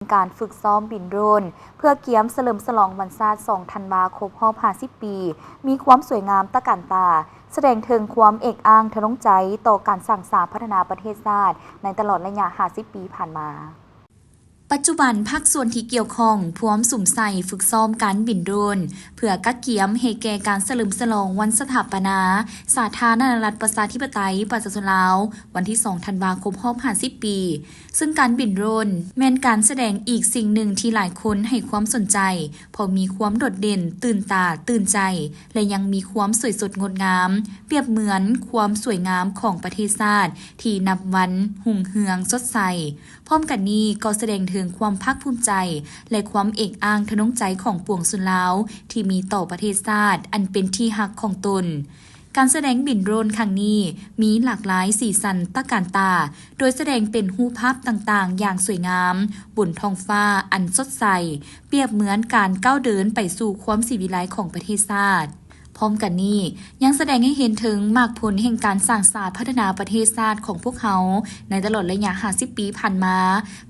ການຝຶກຊ້ອມບິນໂດຣນ ເພື່ອກຽມສະເຫຼີມສະຫຼອງວັນຊາດ ສອງ ທັນວາ ຄົບຮອບ ຫ້າສິບ ປີ ມີຄວາມສວຍງາມຕະການຕາ, ສະແດງເຖິງຄວາມເອກອ້າງທະນົງໃຈຕໍ່ການສ້າງສາພັດທະນາປະເທດຊາດ ໃນຕະຫຼອດໄລຍະ ຫ້າສິບ ປີຜ່ານມາ. ປັດຈຸບັນ ພາກສ່ວນທີ່ກ່ຽວຂ້ອງພວມສຸມໃສ່ຝຶກຊ້ອມການບິນໂດຣນ ເພື່ອກະກຽມໃຫ້ແກ່ການສະເຫຼີມສະຫຼອງວັນສະຖາປະນາສາທາລະນະລັດປະຊາທິປະໄຕປະຊາຊົນລາວ ວັນທີ ສອງ ທັນວາ ຄົບຮອບ ຫ້າສິບ ປີ, ເຊິ່ງການບິນໂດຣນແມ່ນການສະແດງອີກສິ່ງໜຶ່ງທີ່ຫຼາຍຄົນໃຫ້ຄວາມສົນໃຈ ເພາະມີຄວາມໂດດເດັ່ນ, ຕື່ນຕາຕື່ນໃຈ ແລະ ຍັງມີຄວາມສວຍສົດງົດງາມ, ປຽບເໝືອນຄວາມສວຍງາມຂອງປະເທດຊາດທີ່ນັບວັນຮຸ່ງເຮືອງສົດໃສ. ພ້ອມກັນນີ້ກໍສະແດງເຖິງຄວາມພາກພູມໃຈ ແລະ ຄວາມເອກອ້າງທະນົງໃຈຂອງປວງຊົນລາວ ທີ່ມີຕໍ່ປະເທດຊາດອັນເປັນທີ່ຮັກຂອງຕົນ. ການສະແດງບິນໂດຣນຄັ້ງນີ້ມີຫຼາກຫຼາຍສີສັນຕະການຕາ, ໂດຍສະແດງເປັນຮູບພາບຕ່າງໆຢ່າງສວຍງາມບົນທ້ອງຟ້າອັນສົດໃສ, ປຽບເໝືອນການກ້າວເດີນໄປສູ່ຄວາມສີວິໄລຂອງປະເທດຊາດ. ພ້ອມກັນນີ້ ຍັງສະແດງໃຫ້ເຫັນເຖິງໝາກຜົນແຫ່ງການສ້າງສາພັດທະນາປະເທດຊາດຂອງພວກເຮົາ ໃນຕະຫຼອດໄລຍະ ຫ້າສິບ ປີຜ່ານມາ,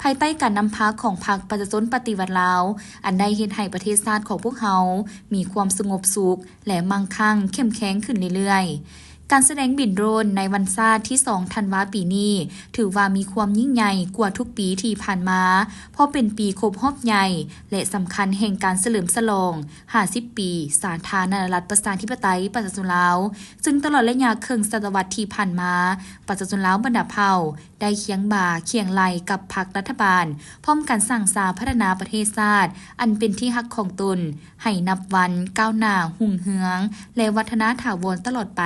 ພາຍໃຕ້ການນຳພາຂອງພັກປະຊາຊົນປະຕິວັດລາວ, ອັນໄດ້ເຮັດໃຫ້ປະເທດຊາດຂອງພວກເຮົາມີຄວາມສະຫງົບສຸກ ແລະ ໝັ້ງຄັ່ງເຂັ້ມແຂງຂຶ້ນເລື້ອຍໆ. ການສະແດງບິນໂດຣນໃນວັນຊາດທີ ສອງ ທັນວາ ປີນີ້ ຖືວ່າມີຄວາມຍິ່ງໃຫຍ່ກວ່າທຸກປີທີ່ຜ່ານມາ, ເພາະເປັນປີຄົບຮອບໃຫຍ່ ແລະ ສຳຄັນແຫ່ງການສະເຫຼີມສະຫຼອງ ຫ້າສິບ ປີ ສາທາລະນະລັດປະຊາທິປະໄຕປະຊາຊົນລາວ, ເຊິ່ງຕະຫຼອດໄລຍະເຄິ່ງສະຕະວັດທີ່ຜ່ານມາ, ປະຊາຊົນລາວບັນດາເຜົ່າ ໄດ້ຄຽງບ່າຄຽງໄຫຼ່ກັບພັກລັດຖະບານ, ພ້ອມກັນສ້າງສາພັດທະນາປະເທດຊາດອັນເປັນທີ່ຮັກຂອງຕົນ ໃຫ້ນັບວັນກ້າວໜ້າຮຸ່ງເຮືອງ ແລະ ວັດທະນາຖາວອນຕະຫຼອດໄປ.